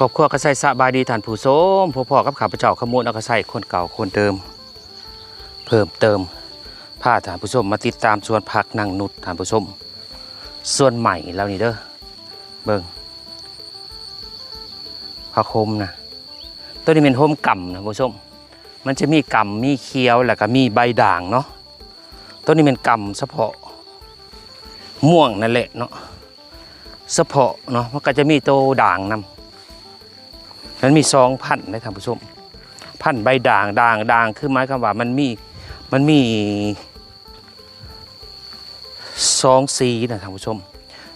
ຄອບຄົວກະໄຊ ສະບາຍດີທ່ານຜູ້ຊົມ, ພົບພໍ້ກັບຂ້າພະເຈົ້າ ຂະມວນ ອາກະໄຊ ຄົນເກົ່າຄົນເດີມ ເພີ່ມເຕີມ ພາທ່ານຜູ້ຊົມມາຕິດຕາມສວນຜັກນາງນຸດ ທ່ານຜູ້ຊົມ. ສວນໃໝ່ລາວນີ້ເດີ ເບິ່ງ ຜັກໂຮມນະ, ໂຕນີ້ແມ່ນໂຮມກຳ ທ່ານຜູ້ຊົມ. ມັນຈະມີກຳ ມີຂຽວ ແລ້ວກະມີໃບດ່າງເນາະ. ໂຕນີ້ແມ່ນກຳສະເພາະມ່ວງນັ້ນແຫຼະເນາະ, ສະເພາະເນາະ, ມັນກະຈະມີໂຕດ່າງນຳ. ມັນມີສອງພັນເດ້ທ່ານຜູ້ຊົມ, ພັນໃບດ່າງ, ດ່າງ, ດ່າງ ຄືໝາຍຄວາມວ່າມັນມີ, ມັນມີສອງສີນະທ່ານຜູ້ຊົມ,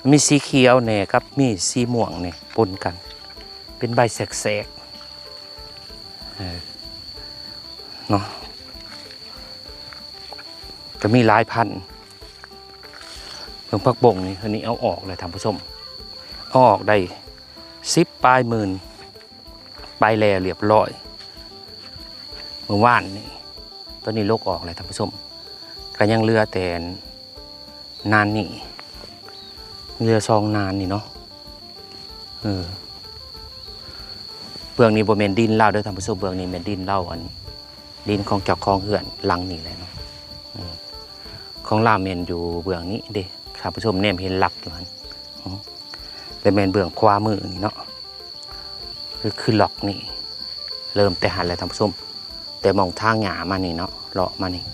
ມັນມີສີຂຽວແດ່ກັບມີສີມ່ວງນີ້ປົນກັນ ເປັນໃບແສກໆ ເອີ ເນາະ, ກະມີຫຼາຍພັນ. ເບິ່ງຜັກບົ້ງນີ້ ອັນນີ້ເອົາອອກແລ້ວທ່ານຜູ້ຊົມ, ເອົາອອກໄດ້ສິບປາຍໝື່ນ ໄປແລ້ວລຽບລ້ອຍ ມື້ວານນີ້. ຕອນນີ້ລົກອອກແລ້ວທ່ານຜູ້ຊົມ, ກະຍັງເຫຼືອແຕ່ ນານນີ້ ເຫຼືອສອງນານນີ້ເນາະ. ເອີ ເບື້ອງນີ້ບໍ່ແມ່ນດິນລາວເດີທ່ານຜູ້ຊົມ, ເບື້ອງນີ້ແມ່ນດິນລາວ ອັນ ດິນຂອງເຈົ້າຂອງເຮືອນຫຼັງນີ້ແຫຼະເນາະ. ເອີ ຂອງລາວແມ່ນຢູ່ເບື້ອງນີ້ເດ້ທ່ານຜູ້ຊົມ, ແນມເຫັນຫຼັກຢູ່ຫັ້ນ ອື ແລະແມ່ນເບື້ອງຂວາມືນີ້ເນາະ. ຄື ຄືລັອກນີ້ ເລີ່ມແຕ່ຫັ້ນແຫຼະທ່ານຜູ້ຊົມ, ແຕ່ໝ່ອງທາງຫຍ້າມານີ້ເນາະ, ເລາະມານີ້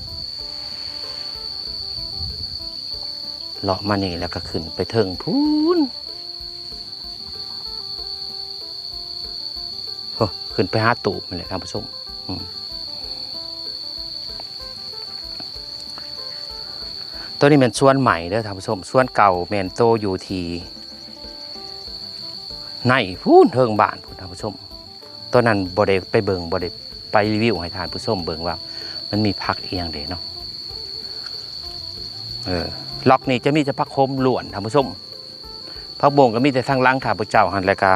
ເລາະມານີ້ ແລ້ວກະຂຶ້ນໄປເທິງພຸ້ນ ໂອ້ ຂຶ້ນໄປຫາຕູບຫັ້ນແຫຼະທ່ານຜູ້ຊົມ. ອື ໂຕນີ້ແມ່ນສວນໃໝ່ເດີທ່ານຜູ້ຊົມ, ສວນເກົ່າແມ່ນໂຕຢູ່ທີ່ໃນພຸ້ນເທິງບ້ານພຸ້ນທ່ານຜູ້ຊົມ. ຕອນນັ້ນບໍ່ໄດ້ໄປເບິ່ງ, ບໍ່ໄດ້ໄປຣີວິວໃຫ້ທ່ານຜູ້ຊົມເບິ່ງວ່າມັນມີຜັກອີ່ຫຍັງແດ່ເນາະ. ເອີ ລັອກນີ້ຈະມີແຕ່ຜັກໂຮມລ້ວນທ່ານຜູ້ຊົມ, ຜັກບົ້ງກະມີແຕ່ທາງຫຼັງຂ້າພະເຈົ້າຫັ້ນ ແລ້ວກະ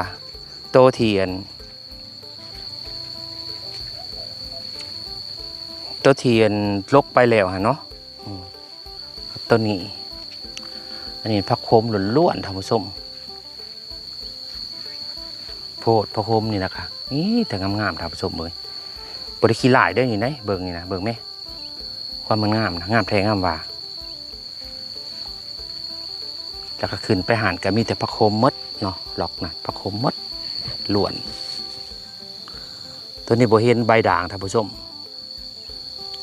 ໂຕທີ່ອັນ ໂຕທີ່ອັນລົກໄປແລ້ວຫັ້ນເນາະ. ອື ໂຕນີ້ ອັນນີ້ຜັກໂຮມລ້ວນໆທ່ານຜູ້ຊົມ. ໂພດ ຜັກໂຮມນີ້ນະຄະ ມີແຕ່ງາມໆທ່ານຜູ້ຊົມເອີຍ, ບໍ່ໄດ້ຂີ້ລ້າຍເດີນີ້ນະ. ເບິ່ງນີ້ນະ ເບິ່ງແມ ຄວາມມັນງາມນະ, ງາມແທ້ງາມວ່າ. ແລ້ວກະຂຶ້ນໄປຫັ້ນກະມີແຕ່ຜັກໂຮມໝົດເນາະ, ລັອກນັ້ນຜັກໂຮມໝົດ ລ້ວນ. ໂຕນີ້ບໍ່ເຫັນໃບດ່າງທ່ານຜູ້ຊົມ,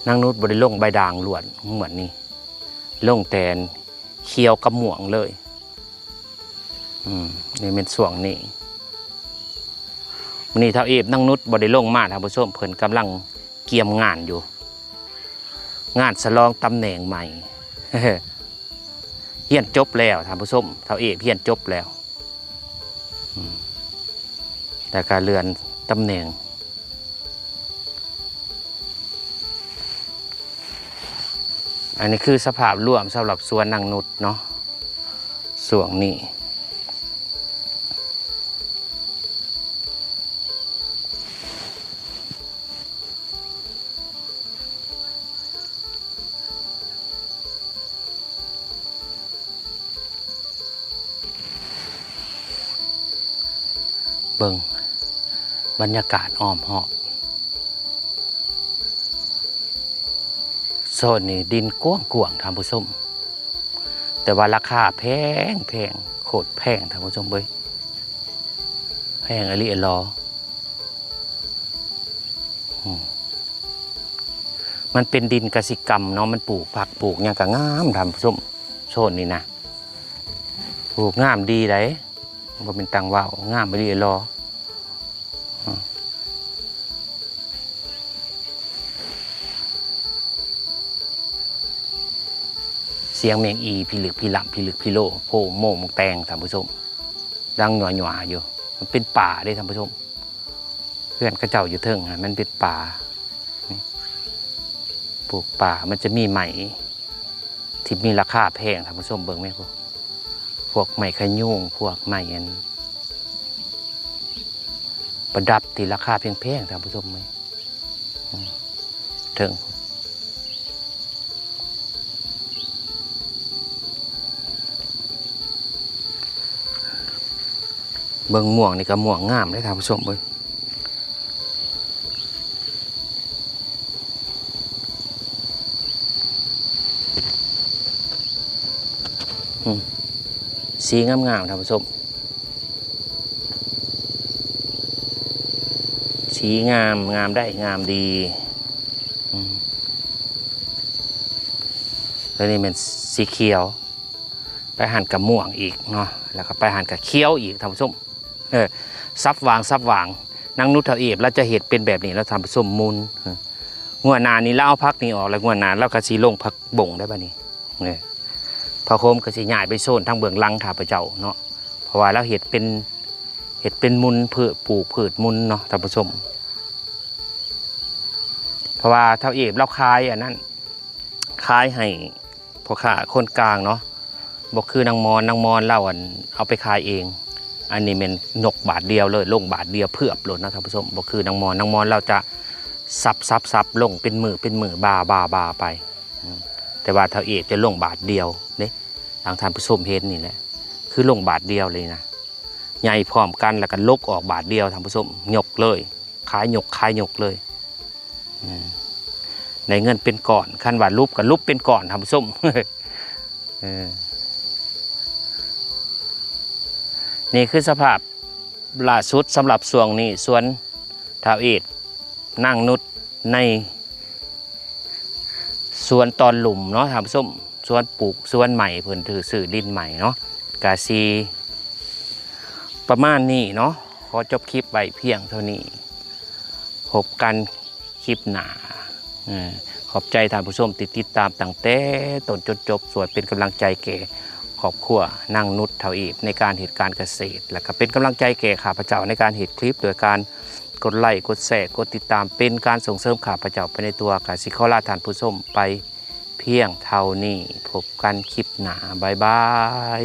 ນາງນຸດບໍ່ໄດ້ລົງໃບດ່າງລ້ວນງວດນີ້, ລົງແຕ່ຂຽວກັບມ່ວງເລີຍ. ອືມ ນີ້ແມ່ນຊ່ວງນີ້, ມື້ນີ້ທ້າວເອບນາງນຸດບໍ່ໄດ້ລົງມາທ່ານຜູ້ຊົມ, ເພິ່ນກຳລັງກຽມງານຢູ່ ງານສະຫຼອງຕຳແໜ່ງໃໝ່. ຮຽນຈົບແລ້ວທ່ານຜູ້ຊົມ, ທ້າວເອບຮຽນຈົບແລ້ວ ອືມ ແລ້ວກະເລື່ອນຕຳແໜ່ງ. ອັນນີ້ຄືສະພາບລວມສຳລັບສວນນາງນຸດເນາະ ຊ່ວງນີ້. ເບິ່ງບັນຍາກາດອ້ອມຮອບ ໂຊນນີ້ດິນກວ້າງໆທ່ານຜູ້ຊົມ, ແຕ່ວ່າລາຄາແພງໆ ໂຄດແພງທ່ານຜູ້ຊົມເອີຍ, ແພງອີ່ຫຼີອີ່ຫຼໍ. ອືມ ມັນເປັນດິນກະສິກຳເນາະ, ມັນປູກຜັກປູກຫຍັງກະງາມທ່ານຜູ້ຊົມ. ໂຊນນີ້ນະ ປູກງາມດີໃດ໋, ບໍ່ແມ່ນຕັ້ງເວົ້າ, ງາມອີ່ຫຼີອີ່ຫຼໍ. ອືມ ສຽງແມງອີພິລຶກພິລຳ ພິລຶກພິໂລ ໂພໂມໝາກແຕງທ່ານຜູ້ຊົມ, ດັງຫຍ້ວໆຢູ່. ມັນເປັນປ່າເດ້ທ່ານຜູ້ຊົມ, ເຮືອນເຂົາເຈົ້າຢູ່ເທິງຫັ້ນມັນເປັນປ່າ ນີ້ ປູກປ່າ. ມັນຈະມີໄມ້ທີ່ມີລາຄາແພງ ທ່ານຜູ້ຊົມເບິ່ງແມະ, ພວກໄມ້ຂະຍູງ ພວກໄມ້ອັນປະດັບທີ່ລາຄາແພງໆ ທ່ານຜູ້ຊົມເອີຍ. ເທິງ ເບິ່ງມ່ວງນີ້ກໍມ່ວງງາມເດ້ທ່ານຜູ້ຊົມເອີຍ. ອືມ ສີງາມໆ ທ່ານຜູ້ຊົມ ສີງາມ ງາມໄດ້ງາມດີ. ອືມ ແລ້ວນີ້ແມ່ນສີຂຽວ ໄປຫັ້ນກໍມ່ວງອີກເນາະ ແລ້ວກໍໄປຫັ້ນກໍຂຽວອີກທ່ານຜູ້ຊົມ. ເອີ ສັບຫວ່າງ ສັບຫວ່າງ ນາງນຸດເຖົ້າເອບລາວຈະເຮັດເປັນແບບນີ້ແລ້ວທ່ານຜູ້ຊົມ ໝຸນ. ເອີ ງວດໜ້ານີ້ລາວເອົາຜັກນີ້ອອກ ແລ້ວງວດໜ້າລາວກໍຊິລົງຜັກບົ້ງໄດ້ບາດນີ້. ເອີ ຜ້າໂຄມກໍຊິຍ້າຍໄປໂຊນທາງເບື້ອງຫຼັງຂ້າພະເຈົ້າເນາະ ເພາະວ່າລາວເຮັດເປັນ ເຮັດເປັນໝຸນ ພືດ ປູກພືດໝຸນເນາະທ່ານຜູ້ຊົມ. ເພາະວ່າທ້າວເອບລາວຂາຍອັນນັ້ນ ຂາຍໃຫ້ພໍ່ຄ້າຄົນກາງເນາະ ບໍ່ຄືນາງມອນ ນາງມອນລາວ ອັນ ເອົາໄປຂາຍເອງ. ອັນນີ້ແມ່ນຍົກບາດດຽວເລີຍ ລົງບາດດຽວເພືອບໂລດນະທ່ານຜູ້ຊົມ ບໍ່ຄືນາງມອນ ນາງມອນລາວຈະສັບໆໆ ລົງເປັນມື້ເປັນມື້ ບາໆໆ ໄປ. ອືມ ແຕ່ວ່າທ້າວເອບຈະລົງບາດດຽວເດ້ ດັ່ງທ່ານຜູ້ຊົມເຫັນນີ້ແຫຼະ ຄືລົງບາດດຽວເລີຍນະ ໃຫຍ່ພ້ອມກັນ ແລ້ວກໍລົກອອກບາດດຽວທ່ານຜູ້ຊົມ ຍົກເລີຍ ຂາຍຍົກ ຂາຍຍົກເລີຍ. ເອີ ໄດ້ເງິນເປັນກ້ອນ ຄັນວ່າຫຼຸບກໍຫຼຸບເປັນກ້ອນທ່ານຜູ້ຊົມ. ເອີ ນີ້ຄືສະພາບລ່າສຸດສຳລັບຊ່ວງນີ້ ສວນທ້າວເອບ ນາງນຸດ ໃນສວນຕອນລຸ່ມເນາະທ່ານຜູ້ຊົມ ສວນປູກ ສວນໃໝ່ ເພິ່ນຖືຊື້ດິນໃໝ່ເນາະ ກະຊິປະມານນີ້ເນາະ. ຂໍຈົບຄລິບໄວ້ພຽງເທົ່ານີ້ ພົບກັນຄລິບໜ້າ. ເອີ ຂອບໃຈທ່ານຜູ້ຊົມທີ່ຕິດຕາມຕັ້ງແຕ່ຕົ້ນຈົນຈົບ ຊ່ວຍເປັນກຳລັງໃຈແກ່ຄອບຄົວນາງນຸດເຖົ້າເອບ ໃນການເຮັດການກະເສດ ແລະກະເປັນກຳລັງໃຈແກ່ຂ້າພະເຈົ້າໃນການເຮັດຄລິບ ໂດຍການກົດໄລ ກົດແຊ ກົດຕິດຕາມ ເປັນການສົ່ງເສີມຂ້າພະເຈົ້າໄປໃນຕົວ. ກະຊິຂໍລາທ່ານຜູ້ຊົມໄປພຽງເທົ່ານີ້ ພົບກັນຄລິບໜ້າ ບາຍບາຍ.